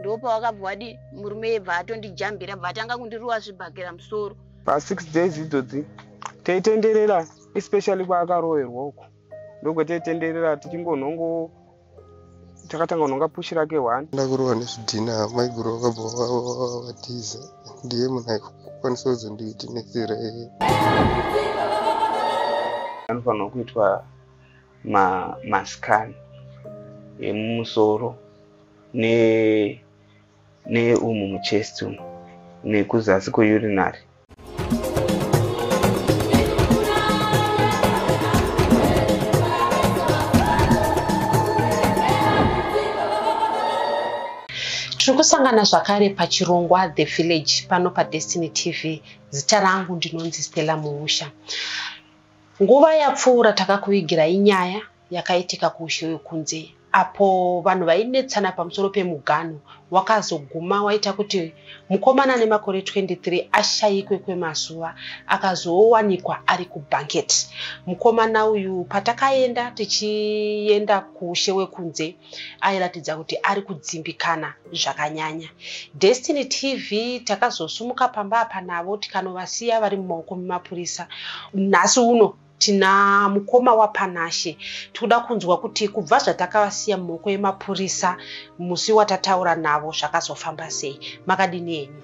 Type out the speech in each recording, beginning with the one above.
Ndopawakabva wadi murume ebva atondijambira, bva atanga kundiruwa zvibhakera musoro. Pa 6 days idzodzi teitenderera, especially kwaakaroverwa uko ndokweteitenderera tichingonhongo. Takatanga kunhonga pushi rake 1. Ndakurohwa nezvidhina, maiguru vakabva vatiza. Ndiye munhu aikwanisa kuzonditinetsera. Anofanirwa kuitwa mascan emumusoro neumu muchest umu nekuzasi kweurinary. Tiri kusangana zvakare pachirongwa The Village pano paDestiny TV. Zita rangu ndinonzi Stella Muusha. Nguva yapfuura takakuvigirai nyaya yakaitika kuUshewekunze apo vanhu vainetsana pamusoro pemuganhu wakazoguma waita kuti mukomana nemakore 23 ashayikwe kwemazuva, akazowanikwa ari kubanket. Mukomana uyu patakaenda tichienda kuUshewekunze airatidza kuti ari kudzimbikana zvakanyanya. Destiny TV takazosumuka pamba apa navo tikanovasiya vari mumaoko memapurisa. Nhasi uno tina mukoma waPanashe. Tikuda kunzwa kuti kubva zvatakavasiya mumaoko emapurisa musi watataura navo zvakazofamba sei. Makadini henyu?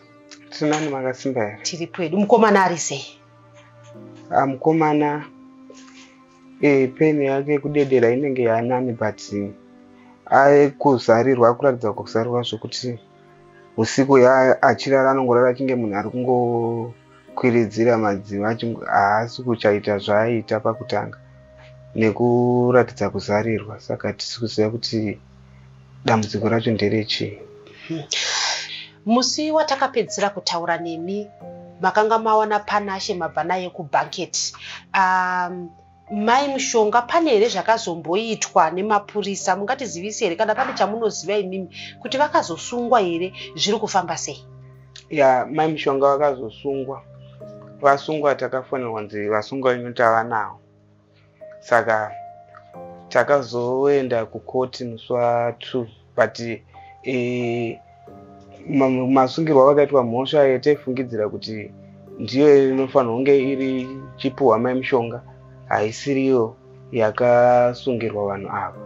Tinani, makasimba here? Tiri pedu. Mukomana ari sei? Mukomana pain yake yekudedera inenge yanani, but kuzarirwa, kuratidza kuzarirwa zvokuti usiku achirara anongorara achinge munhu ari kungokwiridzira madziva, haasi kuchaita zvaaiita pakutanga nekuratidza kuzarirwa. Saka hatisi kuziva kuti dambudziko racho nderechii. Musi watakapedzisira kutaura nemi makanga mawana Panashe mabva naye kubanket. Mai Mushonga, pane here zvakazomboitwa nemapurisa? Mungatizivise here kana pane chamunoziva imimi kuti vakazosungwa here, zviri kufamba sei? Ya, Mai Mushonga vakazosungwa. Vasungwa, takafonerwa nzi vasungwa ino tava navo. Saka takazoenda kukoti musi wa2, but masungirwo avakaitwa, mhosva yataifungidzira kuti ndiyo inofanirwa kunge iri chipuhwa Mai Mushonga haisiriyo yakasungirwa vanhu ava.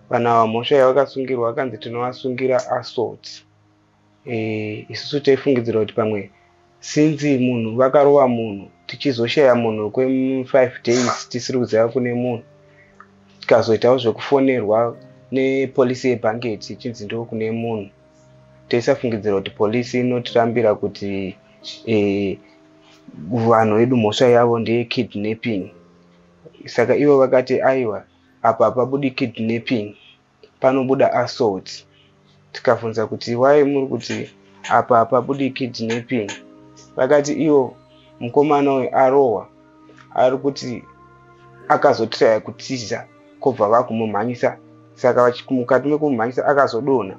Vanhu ava, mhosva yavakasungirwa, vakanzi tinovasungira assault. Isusu taifungidzira kuti pamwe sinzi munhu vakarova munhu, tichizoshaya munhu kwe5 days tisiri kuziva kune munhu, tikazoitawo zvekufonerwa nepolisi yeBanket ichinzi ndo kune munhu, taisafungidzira kuti polisi inotirambira kuti vanhu vedu mhosva yavo ndeyekidnapping. Saka ivo vakati aiwa, apa hapabudi kidnapping, panobuda assault. Tikabvunza kuti why muri kuti apa hapabudi kidnapping, vakati ivo mukomana uyu arohwa, ari kuti akazotiraya kutiza, kobva vakumumhanyisa. Saka mukati mekumumhanyisa akazodonha.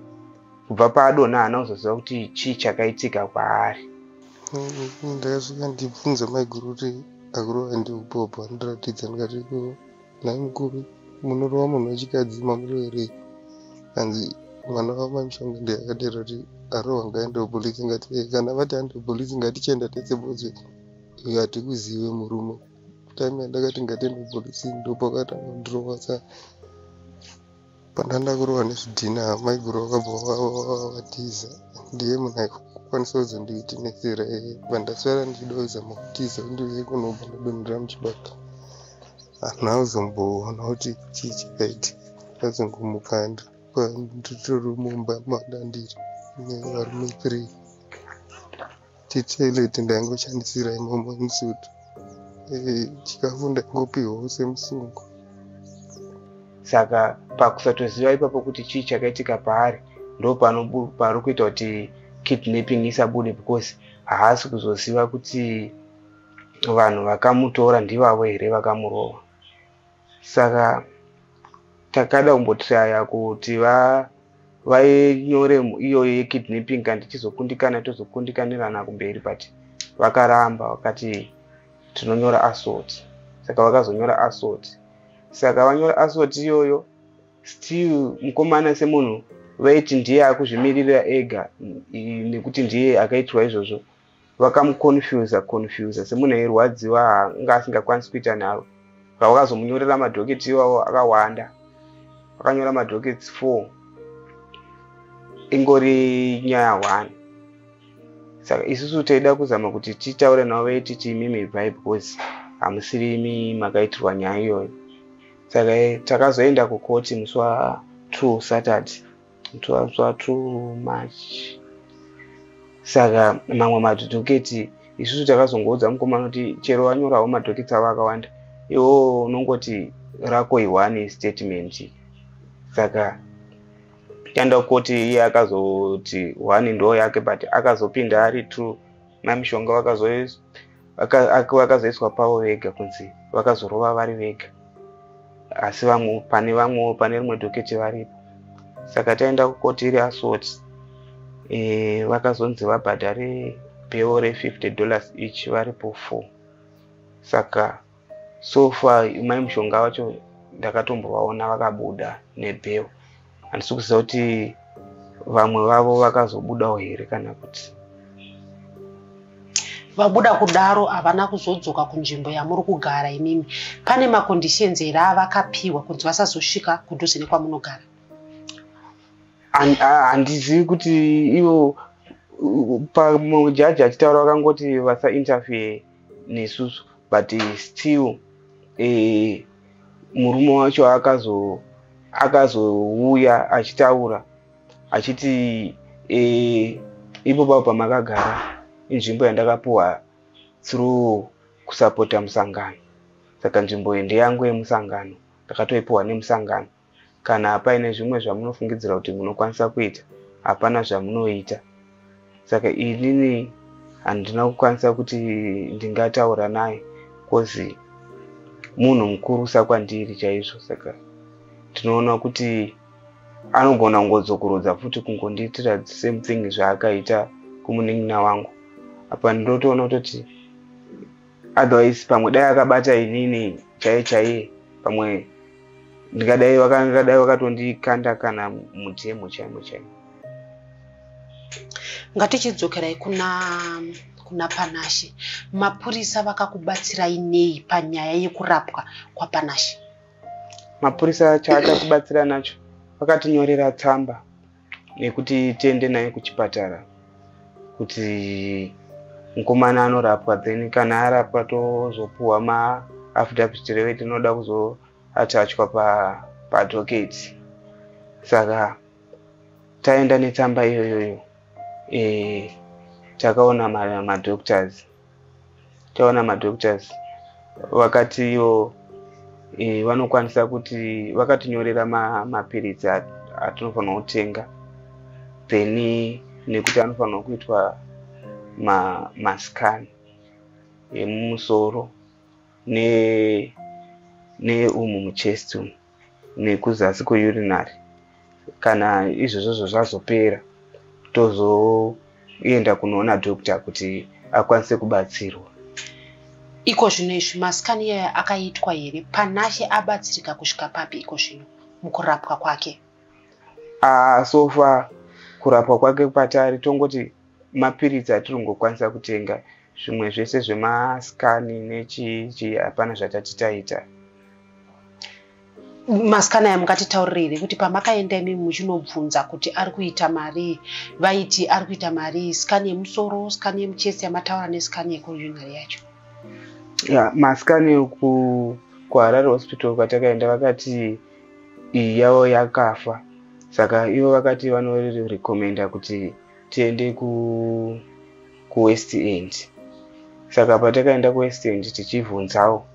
Kubva paadonha haana kuzoziva kuti chii chakaitika kwaari. Ndakasvika ndibvunza maiguru kuti akurova ndiupopo, andiratidza. Ndikati, "Nhai mukuru, munorova munhu wechikadzi, mamuroverei?" Kanzi mwana wamai Mushonga ndiye akadera kuti arohwa, ngaende kupolisi. Ngati kana vati aende kupolisi, ngatichienda tese bozve, hatikuzive murume. Time yandakati ngatiende kupolisi ndopakatanga kundirova. Saka pandanda kurohwa nezvidhina, maiguru vakabva vatiza. Ndiye munhu aikwanisa kuzonditinetsera. Pandaswera ndichida kuzama kutiza ndiuye kunobva ndadonhera muchibaka. Handina kuzomboona kuti chii chakaitika. Ndazongomuka nditori mumba mandandiri nevarume 3. Titoilet ndaingoshandisira imomo musutu. Chikafu ndaingopiwawo semusungo. Saka pakusatoziva ipapo kuti chii chakaitika paari, ndo pari kuita kuti kidnapping isabude, because haasi kuzoziva kuti vanhu vakamutora ndivavo here vakamurova. Saka takada kumbotiraya kuti vainyore iyoyo yekidnapping, kana tichizokundikana tozokundikanirana kumberi, but vakaramba, vakati tinonyora assault. Saka vakazonyora assault. Saka vanyora assault iyoyo, still mukomana semunhu Vaiti ndiye akuzvimirira ega nekuti ndiye akaitirwa izvozvo. Vakamuconfusa confusa semunhu airwadziwa, anga asingakwanisi kuita nharo. Vakazomunyorera madockets iwawo akawanda, vakanyora madockets 4, ingori nyaya 1. Saka isusu taida kuzama kuti titaure navo, vaititi imimi ibvai because hamusiri imi makaitirwa nyaya iyoyo. Saka takazoenda kukoti musi wa2 Saturday, musi wa2 March. Saka mamwe madockets isusu takazongoudza mukomana kuti chero vanyorawo madockets avo akawanda, iwo unongoti rako i1 statement. Saka taenda kukoti, iye akazoti 1 ndo yake, but akazopinda ari 2. Mamishonga vakazoiswa pavo vega, kunzi vakazorova vari vega, asi vamwe pane vamwewo pane rimwe docket varipo. Saka taenda kukoti iri assault, vakazonzi vabhadhare bail re$50 each, varipo 4. Saka so far mai Mushonga vacho ndakatombovaona vakabuda nebail. Handisi kuziva kuti vamwe vavo vakazobudawo here kana kuti. Vabuda kudaro, havana kuzodzoka kunzvimbo yamuri kugara imimi. Pane maconditions here avakapiwa kunzi vasazosvika kudhuze nekwamunogara? Handizivi kuti ivo pamujaji achitaura vakangoti vasainterfere nesusu, but still murume wacho akazouya achitaura achiti ipo papo pamakagara inzvimbo yandakapuhwa through kusapota musangano, saka nzvimbo iyi ndeyangu yemusangano, ndakatoipuhwa nemusangano. Kana paine zvimwe zvamunofungidzira kuti munokwanisa kuita, hapana zvamunoita. Saka inini handina kukwanisa kuti ndingataura naye cause munhu mukurusa kwandiri chaizvo. Saka ndinoona kuti anogona kungodzokorodza futi kungondiitira the same thing zvaakaita kumunin'ina wangu. Apa ndinotoona kutoti otherwise pamwe dai akabata inini chaiye chaiye, pamwe ndingadai vakangadai vakatondikanda kana mudhemu chaimo chaimo. Ngatichidzokerai kuna Panashe. Mapurisa vakakubatsirai nei panyaya yekurapwa kwaPanashe? Mapurisa chaakatibatsira nacho, vakatinyorera tsamba nekuti tiende naye kuchipatara kuti mukomana anorapwa, then kana arapwa tozopuhwa maaffidavit reve tinoda kuzoattachwa padocket. Saka taenda netsamba iyoyoyo, takaona madoctors. Taona madoctors, vakati ivo vanokwanisa kuti vakatinyorera mapiritsi atinofanira kutenga, then nekuti anofanirwa kuitwa mascan emumusoro neumu muchest umu nekuzasi kweurinary. Kana izvozvozvo zvazopera, tozoenda kunoona doctor kuti akwanise kubatsirwa. Iko zvino izvi mascan iyaya akaitwa here? Panashe abatsirika kusvika papi iko zvino mukurapwa kwake? So far kurapwa kwake patari tongoti mapiritsi atiri kungokwanisa kutenga. Zvimwe zvese zvemascan nechichi hapana zvatati taita. Mascan aya mungatitaurire here kuti pamakaenda imimi muchinobvunza kuti ari kuita mari, vaiti ari kuita mari scan yemusoro, scan yemuchest yamataura nescan yekuurinary yacho? Ya, mascan kuHarare Hospital kwatakaenda, vakati iyi yavo yakafa. Saka ivo vakati vanorecommenda kuti tiende kuWest End. Saka patakaenda kuWest End tichibvunzawo,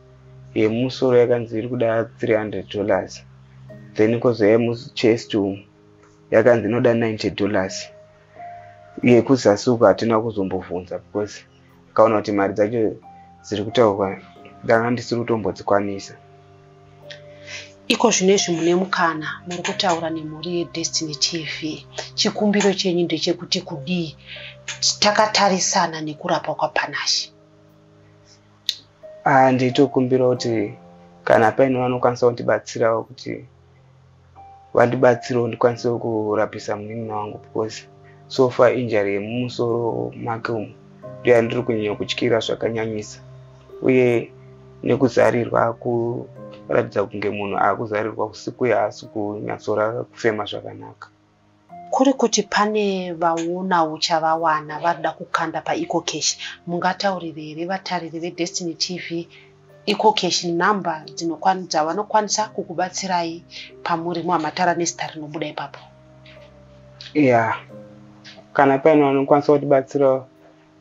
yemusoro yakanzi iri kuda $300, then kozouya yemuchest umu yakanzi inoda $90. Yekuzasi uku hatina kuzombobvunza because kaona kuti mari dzacho dziri kutaurwa ndanga ndisiri kutombodzikwanisa. Iko zvino izvi mune mukana, muri kutaura nemhuri yeDestiny TV. Chikumbiro chenyu ndechekuti kudii takatarisana nekurapwa kwaPanashe? Nditokumbira kuti kana paine vanokwanisa kundibatsirawo kuti Vandibatsirewo ndikwanisewo kurapisa munin'ina wangu because so far injury yemumusoro make umu ndiyo yandiri kunyanya kutyira zvakanyanyisa, uye nekuzarirwa, kuratidza kunge munhu akuzarirwa usiku, haasi kunyatsorara, kufema zvakanaka. Kuri kuti pane vaona uchavawana varida kukanda paEcoCash, mungataurire here vatariri veDestiny TV EcoCash number dzavanokwanisa kukubatsirai pamuri muhamatara nezita rinobuda ipapo? Ya, kana paine vanokwanisa kutibatsira,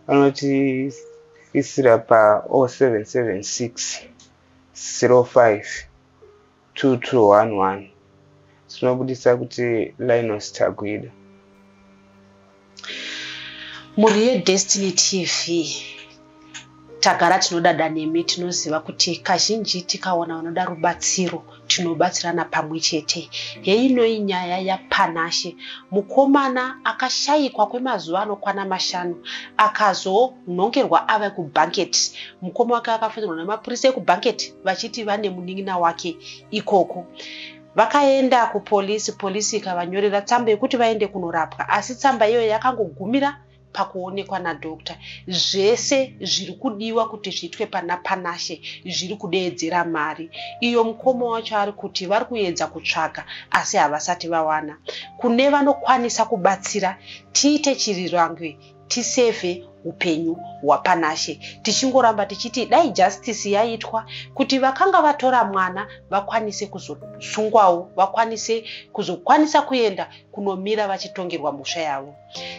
vanotiisira pa 0776 05 2211. Tinobudisa kuti Linus Tagwida. Mhuri yeDestiny TV, tagara tinodada nemi. Tinoziva kuti kazhinji tikaona vanoda rubatsiro, tinobatsirana pamwe chete. Heinoi nyaya yaPanashe, mukomana akashayikwa kwemazuva anokwana 5, akazonhongerwa ava kuBanket. Mukoma wake akafonerwa nemapurisa ekuBanket vachiti vane munin'ina wake ikoko. Vakaenda kupolisi, polisi ikavanyorera tsamba yekuti vaende kunorapwa, asi tsamba iyoyo yakangogumira pakuonekwa nadoctor. Zvese zviri kudiwa kuti zviitwe pana Panashe zviri kudeedzera mari iyo. Mukoma wacho ari kuti vari kuedza kutsvaga asi havasati vawana. Kune vanokwanisa kubatsira, tiite chirirangwe, tisevhe upenyu hwaPanashe, tichingoramba tichiti dai justice yaitwa kuti vakanga vatora mwana vakwanise kuzosungwawo, vakwanise kuzokwanisa kuenda kunomira vachitongerwa mhosva yavo.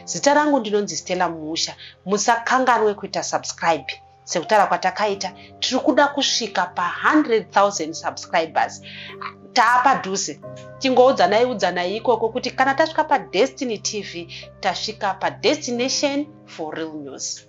Zita rangu ndinonzi Stella Musha. Musakanganwe kuita subscribe. Sekutaura kwatakaita, tiri kuda kusvika pa100 000 subscribers. Taapadhuze. Tingoudzanai udzanai ikoko kuti kana tasvika paDestiny TV, tasvika padestination for real news.